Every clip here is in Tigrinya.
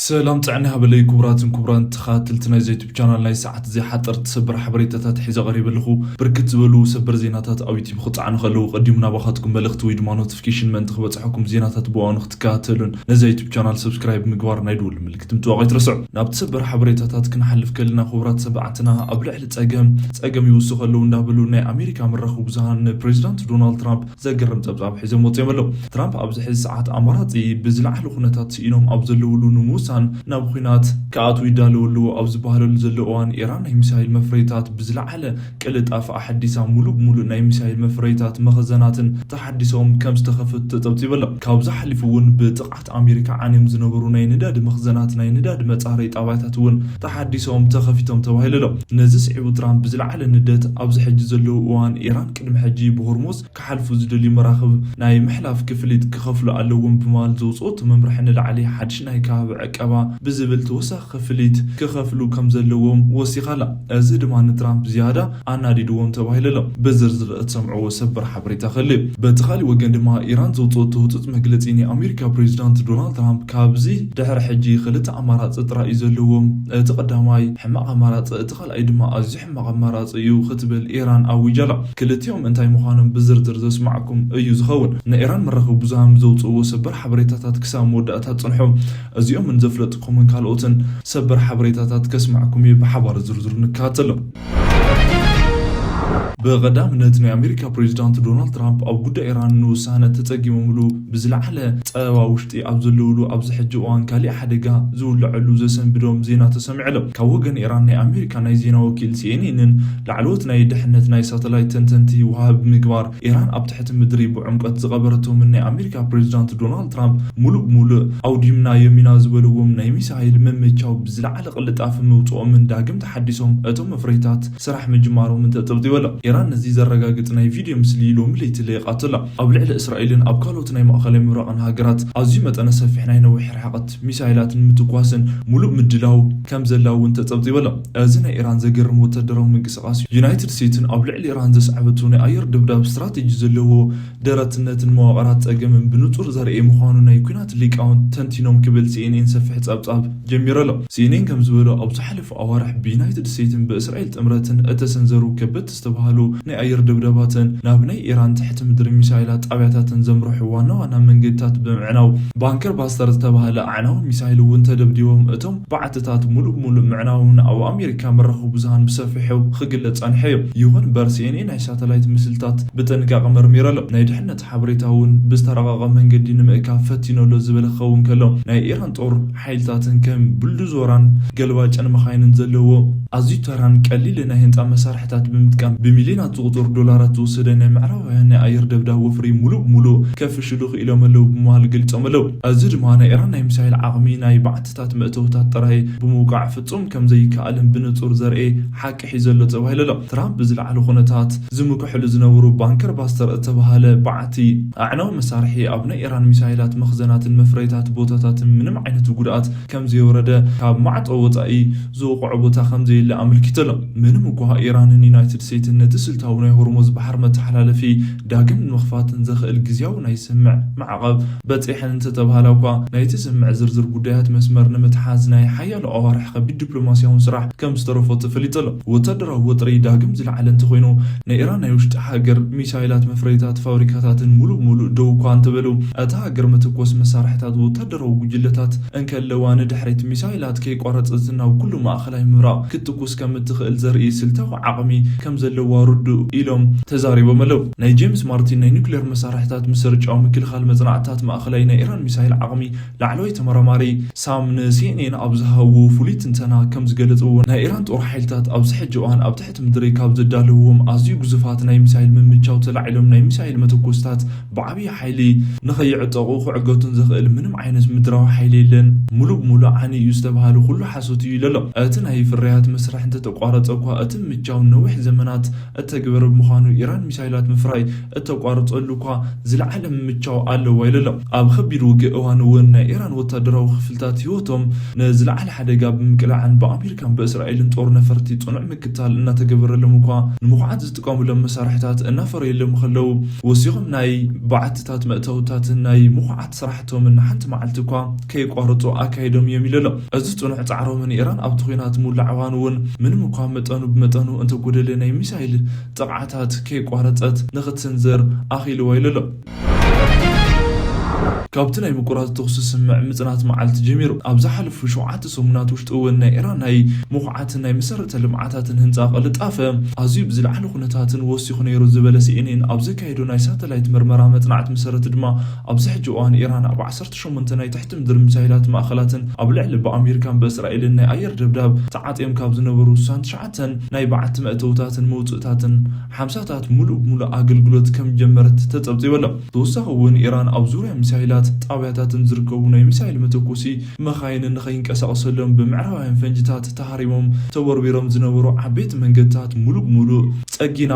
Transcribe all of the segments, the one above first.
ሰላም ጥዕና ሃበለይ ክቡራትን ክቡራን ተኸታተልቲ ናይዚ ዩቱብ ቻናል፣ ናይ ሰዓት እዚ ሓጠርቲ ሰበር ሓበሬታታት ሒዘ ቀሪበ ኣለኹ። ብርክት ዝበሉ ሰበር ዜናታት ኣብ ዩቱብ ክጸዓኑ ከለዉ ቀዲሙ ናባኻትኩም መልእኽቲ ወይ ድማ ኖቲፊኬሽን ምእንቲ ክበጽሐኩም፣ ዜናታት ብእዋኑ ክትከታተሉን ነዚ ዩቱብ ቻናል ሰብስክራይብ ምግባር ናይ ደወል ምልክት ምጥዋቕ ኣይትረስዑ። ናብቲ ሰበር ሓበሬታታት ክንሓልፍ ከለና ክቡራት ሰማዕትና፣ ኣብ ልዕሊ ጸገም ጸገም ይውስኹ ኣለዉ እንዳበሉ ናይ ኣሜሪካ መራኸቢ ብዙሃን ንፕሬዚዳንት ዶናልድ ትራምፕ ዘገርም ጸብጻብ ሒዞም ወጺኦም ኣለዉ። ትራምፕ ኣብዚ ሕዚ ሰዓት ኣማራጺ ብዝለዓለ ኩነታት ስኢኖም ኣብ ዘለውሉ ንምውሳን ናብ ኲናት ክኣትዉ ይዳለዉ ኣለዉ ኣብ ዝበሃለሉ ዘሎ እዋን፣ ኢራን ናይ ሚሳይል መፍረይታት ብዝለዓለ ቅልጣፈ ኣሐዲሳ፣ ሙሉእ ብሙሉእ ናይ ሚሳይል መፍረይታት መኸዘናትን ተሓዲሶም ከም ዝተኸፈቱ ተጸብጺቡ ኣሎ። ካብዚ ሓሊፉ እውን ብጥቕዓት ኣሜሪካ ዓንዮም ዝነበሩ ናይ ነዳዲ መኽዘናት፣ ናይ ነዳዲ መጻረይ ጣብያታት እውን ተሓዲሶም ተኸፊቶም ተባሂሉ ኣሎ። ነዚ ስዒቡ ትራምፕ ብዝለዓለ ንደት ኣብዚ ሕጂ ዘለዉ እዋን ኢራን ቅድሚ ሕጂ ብሆርሙዝ ክሓልፉ ዝደልዩ መራኽብ ናይ ምሕላፍ ክፍሊት ክኸፍሉ ኣለዎም ብምባል ዘውፅኦቶ መምርሒ ንላዕሊ ሓድሽ ናይ ከባቢ ዕቀባ ብዝብል ተወሳኺ ክፍሊት ክኸፍሉ ከም ዘለዎም ወሲኻ ኣላ። እዚ ድማ ንትራምፕ ዝያዳ ኣናዲድዎም ተባሂሉ ኣሎ። ብዝርዝር እትሰምዕዎ ሰበር ሓበሬታ ክህሉ እዩ። በቲ ካሊእ ወገን ድማ ኢራን ዘውፅኦቶ ህፁፅ መግለፂ ናይ ኣሜሪካ ፕሬዚዳንት ዶናልድ ትራምፕ ካብዚ ድሕሪ ሕጂ ክልተ ኣማራፂ ጥራይ እዩ ዘለዎም። እቲ ቀዳማይ ሕማቕ ኣማራፂ፣ እቲ ካልኣይ ድማ ኣዝዩ ሕማቕ ኣማራፂ እዩ ክትብል ኢራን ኣዊጃ ኣላ። ክልቲኦም እንታይ ምዃኖም ብዝርዝር ዘስማዕኩም እዩ ዝኸውን። ናይ ኢራን መራኸቢ ብዙሃን ብዘውፅእዎ ሰበር ሓበሬታታት ክሳብ መወዳእታ ፅንሑ። እዚኦም ንዘፍለጥኩምን ካልኦትን ሰበር ሓበሬታታት ከስማዕኩም እየ። ብሓባር ዝርዝሩ ንከታተሎ። ብቐዳምነት ናይ ኣሜሪካ ፕሬዚዳንት ዶናልድ ትራምፕ ኣብ ጉዳይ ኢራን ንውሳነ ተጸጊሞምሉ ብዝለዓለ ጸበባ ውሽጢ ኣብ ዘለውሉ ኣብዚ ሕጂ እዋን ካሊእ ሓደጋ ዝውልዐሉ ዘሰንብዶም ዜና ተሰሚዑ ኣሎ። ካብ ወገን ኢራን ናይ ኣሜሪካ ናይ ዜና ወኪል ሲኤንኤንን ላዕለዎት ናይ ድሕነት ናይ ሳተላይት ተንተንቲ ውሃብ ብምግባር ኢራን ኣብ ትሕቲ ምድሪ ብዕምቀት ዝቐበረቶምን ናይ ኣሜሪካ ፕሬዚዳንት ዶናልድ ትራምፕ ሙሉእ ብሙሉእ ኣውዲምናዮም ኢና ዝበልዎም ናይ ሚሳይል መመቻው ብዝለዓለ ቅልጣፈ ምውፅኦምን ዳግም ተሓዲሶም እቶም መፍረይታት ስራሕ ምጅማሮምን ተጠብጢቡ ኣሎ። ኢራን ነዚ ዘረጋግጽ ናይ ቪድዮ ምስሊ ሎሚ ለይቲ ለይቓቶ ኣላ። ኣብ ልዕሊ እስራኤልን ኣብ ካልኦት ናይ ማእኸላይ ምብራቕን ሃገራት ኣዝዩ መጠነ ሰፊሕ ናይ ነዊሕ ርሕቀት ሚሳይላት ንምትኳስን ሙሉእ ምድላው ከም ዘላ እውን ተጸብጺቡ ኣሎ። እዚ ናይ ኢራን ዘገርም ወታደራዊ ምንቅስቓስ እዩ። ዩናይትድ ስቴትስን ኣብ ልዕሊ ኢራን ዘስዓበቶ ናይ ኣየር ደብዳብ ስትራቴጂ ዘለዎ ደረትነትን መዋቕራት ጸገምን ብንጹር ዘርእየ ምዃኑ ናይ ኲናት ሊቃውንት ተንቲኖም ክብል ሲኤንኤን ሰፊሕ ጸብጻብ ጀሚሩ ኣሎ። ሲኤንኤን ከም ዝበሎ፣ ኣብ ዝሓለፉ ኣዋርሕ ብዩናይትድ ስቴትስን ብእስራኤል ጥምረትን እተሰንዘሩ ከበድቲ ዝተባህሉ ናይ ኣየር ደብዳባትን ናብ ናይ ኢራን ትሕቲ ምድሪ ሚሳይላት ጣብያታትን ዘምርሑ ዋና ዋና መንገድታት ብምዕናው፣ ባንከር ባስተር ዝተባህለ ኣዕናዊ ሚሳይል እውን ተደብዲቦም። እቶም ባዕትታት ሙሉእ ብሙሉእ ምዕናዎም ኣብ ኣሜሪካ መራኸቢ ብዙሃን ብሰፊሑ ክግለጽ ጸኒሑ እዩ። ይኹን እምበር፣ ሲኤንኤን ናይ ሳተላይት ምስልታት ብጥንቃቐ መርሚሩ ኣሎ። ናይ ድሕነት ሓበሬታ እውን ብዝተራቐቐ መንገዲ ንምእካብ ፈቲኑ ኣሎ ዝበለ ክኸውን ከሎ፣ ናይ ኢራን ጦር ሓይልታትን ከም ብልዱዞራን ገልባጭን መኻይንን ዘለዎ ኣዝዩ ተራን ቀሊልን ናይ ህንጻ መሳርሕታት ብምጥቃም ብሚልዮናት ዝቑጸሩ ዶላራት ዝወሰደ ናይ ምዕራባውያን ናይ ኣየር ደብዳብ ወፍሪ ሙሉእ ብሙሉእ ከፍሽሉ ክኢሎም ኣለዉ ብምባል ገሊጾም ኣለዉ። እዚ ድማ ናይ ኢራን ናይ ሚሳይል ዓቕሚ ናይ ባዕትታት መእተውታት ጥራይ ብምውቃዕ ፍጹም ከም ዘይከኣልን ብንጹር ዘርእየ ሓቂ ሒዙ ኣሎ ተባሂሉ ኣሎ። ትራምፕ ብዝለዓለ ኩነታት ዝምክሕሉ ዝነበሩ ባንከር ባስተር እተባህለ በዓቲ ኣዕናዊ መሳርሒ ኣብ ናይ ኢራን ሚሳይላት መኽዘናትን መፍረይታት ቦታታትን ምንም ዓይነት ጉድኣት ከም ዘየውረደ፣ ካብ ማዕጾ ወጻኢ ዝወቕዖ ቦታ ከም ዘየለ ኣመልኪቱ ኣሎ። ምንም እኳ ኢራንን ዩናይትድ ስቴትስን ነቲ ስልታዊ ናይ ሆርሙዝ ባሕር መተሓላለፊ ዳግም ንምኽፋትን ዘኽእል ግዝያዊ ናይ ስምምዕ ማዕቐብ በጺሐን እንተተባህላ እኳ፣ ናይቲ ስምምዕ ዝርዝር ጉዳያት መስመር ንምትሓዝ ናይ ሓያሎ ኣዋርሕ ከቢድ ዲፕሎማስያውን ስራሕ ከም ዝተረፎ ተፈሊጡ ኣሎ። ወታደራዊ ወጥሪ ዳግም ዝለዓለ እንተኾይኑ፣ ናይ ኢራን ናይ ውሽጢ ሃገር ሚሳይላት መፍረይታት ፋብሪካታትን ሙሉእ ብሙሉእ ደው እኳ እንተበሉ፣ እታ ሃገር መተኮሲ መሳርሕታት ወታደራዊ ጉጅለታት እንከለዋ ንድሕሪት ሚሳይላት ከይቋረጸትን ናብ ኩሉ ማእኸላይ ምብራቕ ክትትኩስ ከም እትኽእል ዘርኢ ስልታዊ ዓቕሚ ከም ዘለዋ ርዱእ ኢሎም ተዛሪቦም ኣለዉ። ናይ ጄምስ ማቲን ናይ ኒውክሌር መሳርሕታት ምርጫዊ ምክልኻል መጽናዕትታት ማእኸላይ ናይ ኢራን ሚሳይል ዓቕሚ ላዕለዋይ ተመራማሪ ሳም ንሲኤንኤን ኣብ ዝሃብዎ ፍሉይ ትንተና ከም ዝገለጽዎ፣ ናይ ኢራን ጦር ሓይልታት ኣብዚ ሕጂ እዋን ኣብ ትሕቲ ምድሪ ካብ ዘዳለውዎም ኣዝዩ ግዙፋት ናይ ሚሳይል ምምቻው ተላዒሎም ናይ ሚሳይል መተኮስታት ብዓብዪ ሓይሊ ንኸይዕጠቑ ክዕገቱን ዘኽእል ምንም ዓይነት ምድራዊ ሓይሊ የለን። ሙሉእ ብሙሉእ ዓኒ እዩ ዝተባህለ ኩሉ ሓሶት እዩ ኢሉ ኣሎ። እቲ ናይ ፍርያት መስርሕ እንተተቋረጸ እኳ፣ እቲ ምምቻው ነዊሕ ዘመናት እተግብር ብምዃኑ፣ ኢራን ሚሳይላት ምፍራይ እተቋርጸሉ እኳ ዝለዓለ ምምቻው ኣለዋ ኢሉ ኣሎ። ኣብ ከቢድ ውግእ እዋን እውን ናይ ኢራን ወታደራዊ ክፍልታት ህይወቶም ንዝለዓለ ሓደጋ ብምቅላዕን ብኣሜሪካን ብእስራኤልን ጦር ነፈርቲ ጽኑዕ ምክትታል እናተገበረሎም እኳ፣ ንምኹዓት ዝጥቀሙሎም መሳርሕታት እናፈረየሎም ከለዉ፣ ወሲኾም ናይ በዓትታት መእተውታትን ናይ ምኹዓት ስራሕቶምን ንሓንቲ መዓልቲ እኳ ከየቋረጹ ኣካይዶም እዮም ኢሉ ኣሎ። እዚ ጽኑዕ ጻዕሮምን ኢራን ኣብቲ ኲናት ምውላዕ እዋን እውን ምንም እኳ መጠኑ ብመጠኑ እንተጎደለ ናይ ሚሳይል ጥቕዓታት ከየቋረጸት ንኽትስንዝር ኣኽኢልዋ ኢሉ ኣሎ። ካብቲ ናይ ምቁራጽ ተኹሲ ስምምዕ ምጽናት መዓልቲ ጀሚሩ፣ ኣብ ዝሓለፉ ሸውዓተ ሰሙናት ውሽጢ እውን ናይ ኢራን ናይ ምኹዓትን ናይ መሰረተ ልምዓታትን ህንጻ ቅልጣፈ ኣዝዩ ብዝለዓለ ኩነታትን ወሲኹ ነይሩ ዝበለ ሲኤንኤን ኣብ ዘካየዶ ናይ ሳተላይት መርመራ መጽናዕቲ መሰረት ድማ፣ ኣብዚ ሕጂ እዋን ኢራን ኣብ ዓሰርተ ሸሞንተ ናይ ትሕቲ ምድሪ ሚሳይላት ማእኸላትን ኣብ ልዕሊ ብኣሜሪካን ብእስራኤልን ናይ ኣየር ደብዳብ ተዓጽዮም ካብ ዝነበሩ ስሳን ትሽዓተን ናይ በዓቲ መእተውታትን መውጽእታትን ሓምሳታት ሙሉእ ብሙሉእ ኣገልግሎት ከም ጀመረት ተጸብጺቡ ኣሎ። ተወሳኺ እውን ኢራን ኣብ ዙርያ ሚሳይላት ጣብያታትን ዝርከቡ ናይ ሚሳይል መተኮሲ መኻይንን ንኸይንቀሳቐሰሎም ብምዕራባውያን ፈንጅታት ተሃሪሞም ተቦርቢሮም ዝነበሩ ዓበይቲ መንገድታት ሙሉእ ብሙሉእ ጸጊና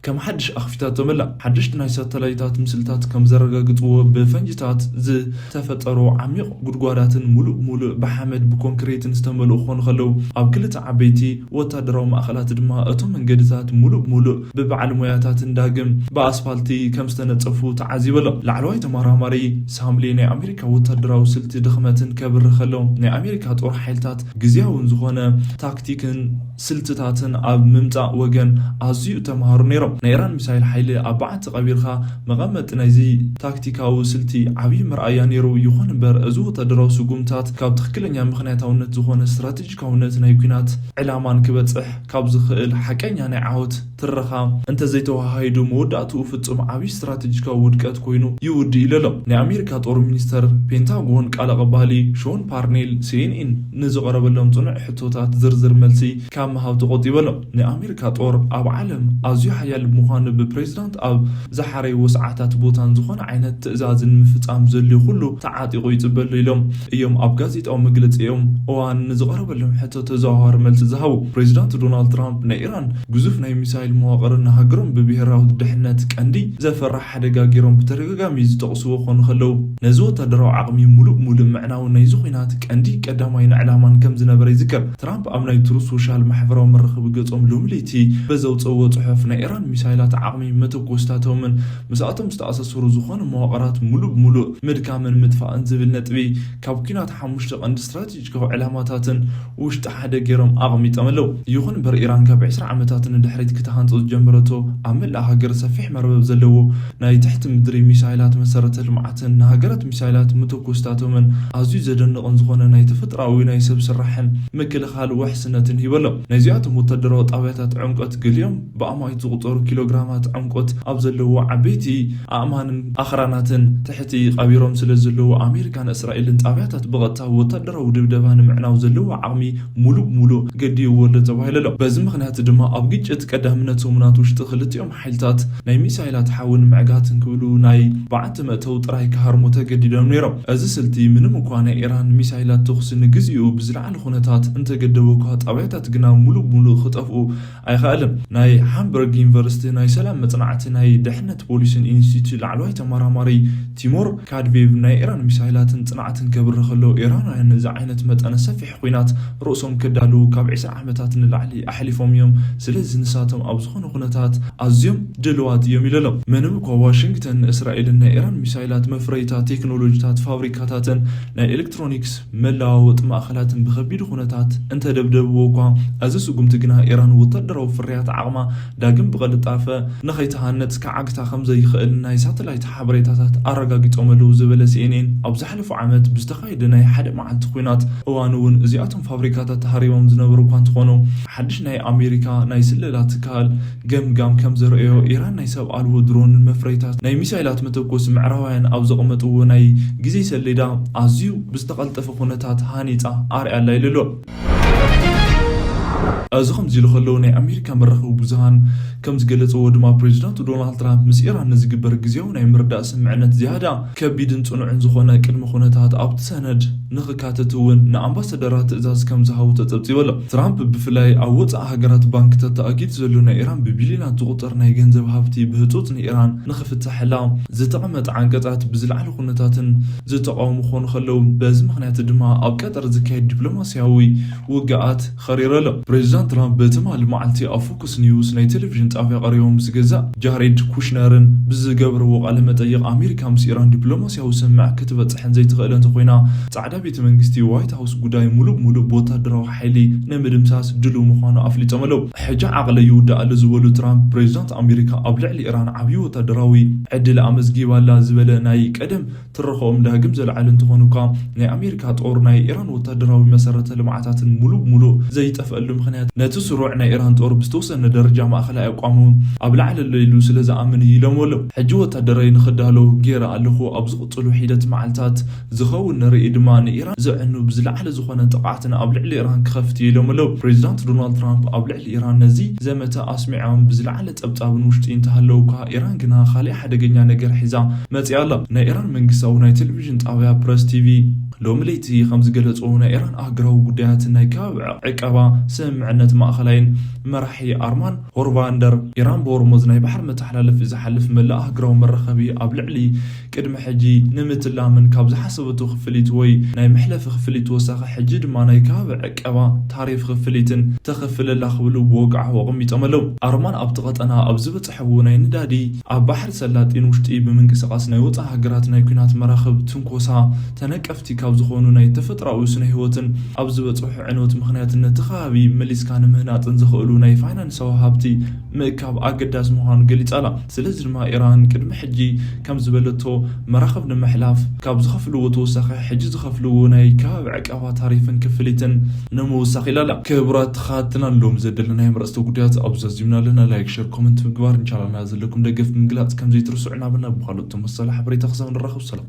ከም ሓድሽ ኣኽፊታቶም ኣላ። ሓደሽቲ ናይ ሳተላይታት ምስልታት ከም ዘረጋግጽዎ፣ ብፈንጅታት ዝተፈጠሩ ዓሚቕ ጉድጓዳትን ሙሉእ ብሙሉእ ብሓመድ ብኮንክሪትን ዝተመልኡ ክኾኑ ከለዉ፣ ኣብ ክልተ ዓበይቲ ወታደራዊ ማእኸላት ድማ እቶም መንገድታት ሙሉእ ብሙሉእ ብበዓል ሞያታትን ዳግም ብኣስፋልቲ ከም ዝተነጸፉ ተዓዚቡ ኣሎ። ላዕለዋይ ተመራማሪ ሳምሊ ናይ ኣሜሪካ ወታደራዊ ስልቲ ድኽመትን ከብርህ ከሎ፣ ናይ ኣሜሪካ ጦር ሓይልታት ግዝያውን ዝኾነ ታክቲክን ስልትታትን ኣብ ምምጻእ ወገን ኣዝዩ ተምሃሩ ነይሮም። ናይ ኢራን ሚሳይል ሓይሊ ኣብ በዓቲ ቀቢርካ መቐመጢ ናይዚ ታክቲካዊ ስልቲ ዓብዪ መርኣያ ነይሩ። ይኹን እምበር፣ እዚ ወታደራዊ ስጉምታት ካብ ትኽክለኛ ምኽንያታውነት ዝኾነ ስትራቴጂካውነት ናይ ኲናት ዕላማን ክበጽሕ ካብ ዝኽእል ሓቀኛ ናይ ዓወት ትረኻ እንተዘይተወሃሂዱ፣ መወዳእትኡ ፍጹም ዓብዪ ስትራቴጂካዊ ውድቀት ኮይኑ ይውድእ ኢሉ ኣሎ። ናይ ኣሜሪካ ጦር ሚኒስተር ፔንታጎን ቃል ኣቐባሊ ሾን ፓርኔል ሲኤንኤን ንዝቐረበሎም ጽኑዕ ሕቶታት ዝርዝር መልሲ ካብ ምሃብ ተቖጢቡ ኣሎ። ናይ ኣሜሪካ ጦር ኣብ ዓለም ኣዝዩ ሓያል ብምዃኑ፣ ብፕሬዚዳንት ኣብ ዝሓረይዎ ሰዓታት ቦታን ዝኾነ ዓይነት ትእዛዝን ምፍጻም ዘድልዮ ኩሉ ተዓጢቑ ይጽበ ኣሎ ኢሎም እዮም ኣብ ጋዜጣዊ መግለጺኦም እዋን ንዝቐረበሎም ሕቶ ተዘዋዋሪ መልሲ ዝሃቡ። ፕሬዚዳንት ዶናልድ ትራምፕ ናይ ኢራን ግዙፍ ናይ ሚሳይል መዋቕርን ንሃገሮም ብብሄራዊ ድሕነት ቀንዲ ዘፈርሕ ሓደጋ ገይሮም ብተደጋጋሚ ዝጠቕስዎ ክኾኑ ከለዉ፣ ነዚ ወታደራዊ ዓቕሚ ሙሉእ ሙሉእ ምዕናው ናይዚ ኲናት ቀንዲ ቀዳማይን ዕላማን ከም ዝነበረ ይዝከር። ትራምፕ ኣብ ናይ ትሩዝ ሶሻል ማሕበራዊ መራኸቢ ገጾም ሎሚ ለይቲ በዘውጽእዎ ጽሑፍ፣ ናይ ኢራን ሚሳይላት ዓቕሚ መተኮስታቶምን ምስኣቶም ዝተኣሳሰሩ ዝኾኑ መዋቕራት ሙሉእ ብሙሉእ ምድካምን ምጥፋእን ዝብል ነጥቢ ካብ ኲናት ሓሙሽተ ቀንዲ ስትራቴጂካዊ ዕላማታትን ውሽጢ ሓደ ገይሮም ኣቐሚጦም ኣለዉ። ይኹን እምበር፣ ኢራን ካብ ዕስራ ዓመታት ንድሕሪት ክትሃንጾ ዝጀመረቶ ኣብ መላእ ሃገር ሰፊሕ መርበብ ዘለዎ ናይ ትሕቲ ምድሪ ሚሳይላት መሰረተ ልምዓትን ንሃገራት ሚሳይላት መተኮስታቶምን ኣዝዩ ዘደንቕን ዝኾነ ናይ ተፈጥሮኣዊ ናይ ሰብ ስራሕን ምክልኻል ውሕስነትን ሂበሎም። ናይዚኣቶም ወታደራዊ ጣብያታት ዕምቆት፣ ገሊኦም ብኣማኢት ዝቑጸሩ ኪሎግራማት ዕምቆት ኣብ ዘለዎ ዓበይቲ ኣእማንን ኣኽራናትን ትሕቲ ቀቢሮም ስለ ዘለዉ፣ ኣሜሪካን እስራኤልን ጣብያታት ብቐጥታ ወታደራዊ ድብደባ ንምዕናው ዘለዎ ዓቕሚ ሙሉእ ብሙሉእ ገዲብዎ ኣሎ ተባሂሉ ኣሎ። በዚ ምኽንያት ድማ ኣብ ግጭት ቀዳምነት ሰሙናት ውሽጢ ክልቲኦም ሓይልታት ናይ ሚሳይላት ሓውን ምዕጋትን ክብሉ ናይ በዓቲ መእተዊ ጥራይ ክሃርሙ ተገዲዶም ነይሮም። እዚ ስልቲ ምንም እኳ ናይ ኢራን ሚሳይላት ተኹሲ ንግዚኡ ብዝለዓለ ኩነታት እንተገደበ እኳ፣ ጣብያታት ግና ሙሉእ ብሙሉእ ክጠፍኡ ኣይኸኣልን። ናይ ሃምበርግ ዩኒቨርሲቲ ናይ ሰላም መጽናዕቲ ናይ ድሕነት ፖሊሲን ኢንስቲትዩት ላዕለዋይ ተመራማሪ ቲሞር ካድቬቭ ናይ ኢራን ሚሳይላትን ጽንዓትን ከብርህ ከሎ፣ ኢራናውያን ነዚ ዓይነት መጠነ ሰፊሕ ኲናት ርእሶም ከዳልዉ ካብ ዕስራ ዓመታት ንላዕሊ ኣሕሊፎም እዮም። ስለዚ ንሳቶም ኣብ ዝኾነ ኩነታት ኣዝዮም ድልዋት እዮም ኢሉ ኣሎ። ምንም እኳ ዋሽንግተን ንእስራኤልን ናይ ኢራን ሚሳይላት መፍረይታ ቴክኖሎጂታት ፋብሪካታትን ናይ ኤሌክትሮኒክስ መለዋወጢ ማእኸላትን ብኸቢድ ኩነታት እንተደብደብዎ እኳ፣ እዚ ስጉምቲ ግና ኢራን ወታደራዊ ፍርያት ዓቕማ ዳግም ብቐልጣፈ ንኸይትሃንጽ ክዓግታ ከም ዘይኽእል ናይ ሳተላይት ሓበሬታታት ኣረጋጊጾም ኣለዉ ዝበለ ሲኤንኤን፣ ኣብ ዝሓለፈ ዓመት ብዝተኻየደ ናይ ሓደ መዓልቲ ኲናት እዋን እውን እዚኣቶም ፋብሪካታት ተሃሪሞም ዝነበሩ እኳ እንተኾኑ፣ ሓድሽ ናይ ኣሜሪካ ናይ ስለላ ትካል ገምጋም ከም ዘርእዮ፣ ኢራን ናይ ሰብ ኣልቦ ድሮንን መፍረይታት ናይ ሚሳይላት መተኮሲ ምዕራባውያን ኣብ ዘቐመጥዎ ናይ ግዜ ሰሌዳ ኣዝዩ ብዝተቐልጠፈ ኩነታት ሃኒጻ ኣርኣያ ኣላ ኢሉ ኣሎ። እዚ ከምዚ ኢሉ ከሎ፣ ናይ ኣሜሪካ መራኸቢ ብዙሃን ከም ዝገለጸዎ ድማ፣ ፕሬዚዳንት ዶናልድ ትራምፕ ምስ ኢራን ንዝግበር ግዜያዊ ናይ ምርዳእ ስምምዕነት ዝያዳ ከቢድን ጽኑዕን ዝኾነ ቅድመ ኩነታት ኣብቲ ሰነድ ንኽካተት እውን ንኣምባሳደራት ትእዛዝ ከም ዝሃቡ ተጸብጺቡ ኣሎ። ትራምፕ ብፍላይ ኣብ ወጻኢ ሃገራት ባንክታት ተኣጊዱ ዘሎ ናይ ኢራን ብቢልዮናት ዝቑጸር ናይ ገንዘብ ሃብቲ ብህጹጽ ንኢራን ንኽፍትሐላ ዝተቐመጠ ዓንቀጻት ብዝለዓለ ኩነታትን ዝተቃወሙ ክኾኑ ከለዉ፣ በዚ ምኽንያት ድማ ኣብ ቀጠር ዝካየድ ዲፕሎማስያዊ ውግኣት ኸሪሩ ኣሎ። ፕሬዚዳንት ትራምፕ ብትማሊ መዓልቲ ኣብ ፎክስ ኒውስ ናይ ቴሌቪዥን ጣብያ ቀሪቦም ምስ ገዛእ ጃሬድ ኩሽነርን ብዝገብርዎ ቃለ መጠይቕ፣ ኣሜሪካ ምስ ኢራን ዲፕሎማስያዊ ስምምዕ ክትበጽሕን ዘይትኽእል እንተኾይና፣ ጻዕዳ ቤተ መንግስቲ ዋይት ሃውስ ጉዳይ ሙሉእ ብሙሉእ ብወታደራዊ ሓይሊ ንምድምሳስ ድሉው ምዃኑ ኣፍሊጦም ኣለዉ። ሕጂ ዓቕለይ ይውዳእ ኣሎ ዝበሉ ትራምፕ፣ ፕሬዚዳንት ኣሜሪካ ኣብ ልዕሊ ኢራን ዓብዪ ወታደራዊ ዕድል ኣመዝጊባ ኣላ ዝበለ ናይ ቀደም ትረኽኦም ዳግም ዘልዓሉ እንትኾኑ እኳ፣ ናይ ኣሜሪካ ጦር ናይ ኢራን ወታደራዊ መሰረተ ልምዓታትን ሙሉእ ብሙሉእ ዘይጠፍአሉ ምኽንያት፣ ነቲ ስሩዕ ናይ ኢራን ጦር ብዝተወሰነ ደረጃ ማእኸላይ ኣቋሙ ኣብ ላዕሊ ኣሎ ኢሉ ስለ ዝኣምን እዩ ኢሎም ኣለዉ። ሕጂ ወታደራዊ ንኽዳሎ ገይረ ኣለኹ። ኣብ ዝቕፅሉ ሒደት መዓልታት ዝኸውን ንርኢ ድማ፣ ንኢራን ዘዕኑ ብዝለዓለ ዝኾነ ጥቕዓትን ኣብ ልዕሊ ኢራን ክኸፍት እዩ ኢሎም ኣለዉ። ፕሬዚዳንት ዶናልድ ትራምፕ ኣብ ልዕሊ ኢራን ነዚ ዘመተ ኣስሚዖም፣ ብዝለዓለ ጸብጻብን ውሽጢ እንተሃለዉ እኳ፣ ኢራን ግና ካሊእ ሓደገኛ ነገር ሒዛ መጺኣ ኣላ። ናይ ኢራን መንግስታዊ ናይ ቴሌቪዥን ጣብያ ፕረስ ቲቪ ሎሚ ለይቲ ከም ዝገለጾ፣ ናይ ኢራን ኣህጉራዊ ጉዳያትን ናይ ከባቢ ዕቀባ ስምምዕነት ማእኸላይን መራሒ ኣርማን ሆርቫንደር፣ ኢራን ብሆርሙዝ ናይ ባሕሪ መተሓላለፊ ዝሓልፍ መላእ ኣህጉራዊ መራኸቢ ኣብ ልዕሊ ቅድሚ ሕጂ ንምትላምን ካብ ዝሓሰበቶ ክፍሊት ወይ ናይ መሕለፊ ክፍሊት ተወሳኺ፣ ሕጂ ድማ ናይ ከባቢ ዕቀባ ታሪፍ ክፍሊትን ተኸፍለላ ክብሉ ብወግዓዊ ኣቐሚጦም ኣለዉ። ኣርማን ኣብቲ ቀጠና ኣብ ዝበጽሐዎ ናይ ነዳዲ ኣብ ባሕሪ ሰላጢን ውሽጢ ብምንቅስቓስ ናይ ወጻኢ ሃገራት ናይ ኲናት መራኽብ ትንኮሳ ተነቀፍቲ ካብ ዝኾኑ ናይ ተፈጥሮኣዊ ስነ ህይወትን ኣብ ዝበጽሑ ዕንወት ምኽንያትን ነቲ ከባቢ መሊስካ ንምህናጽን ዘኽእሉ ናይ ፋይናንሳዊ ሃብቲ ምእካብ ኣገዳሲ ምዃኑ ገሊጻ ኣላ። ስለዚ ድማ ኢራን ቅድሚ ሕጂ ከም ዝበለቶ መራኽብ ንምሕላፍ ካብ ዝኸፍልዎ ተወሳኺ ሕጂ ዝኸፍልዎ ናይ ከባቢ ዕቀባ ታሪፍን ክፍሊትን ንምውሳኽ ኢላ ኣላ። ክቡራት ተኸታተልትና ሎም ዘደለናዮም ርእስተ ጉዳያት ኣብዚ ዛዚምና ኣለና። ላይክ፣ ሸር፣ ኮመንት ምግባር ንቻናልና ዘለኩም ደገፍ ምግላጽ ከም ዘይትርስዑ እናበልና ብኻልኦት ተመሳሳሊ ሓበሬታ ክሳብ ንራኸብ ሰላም።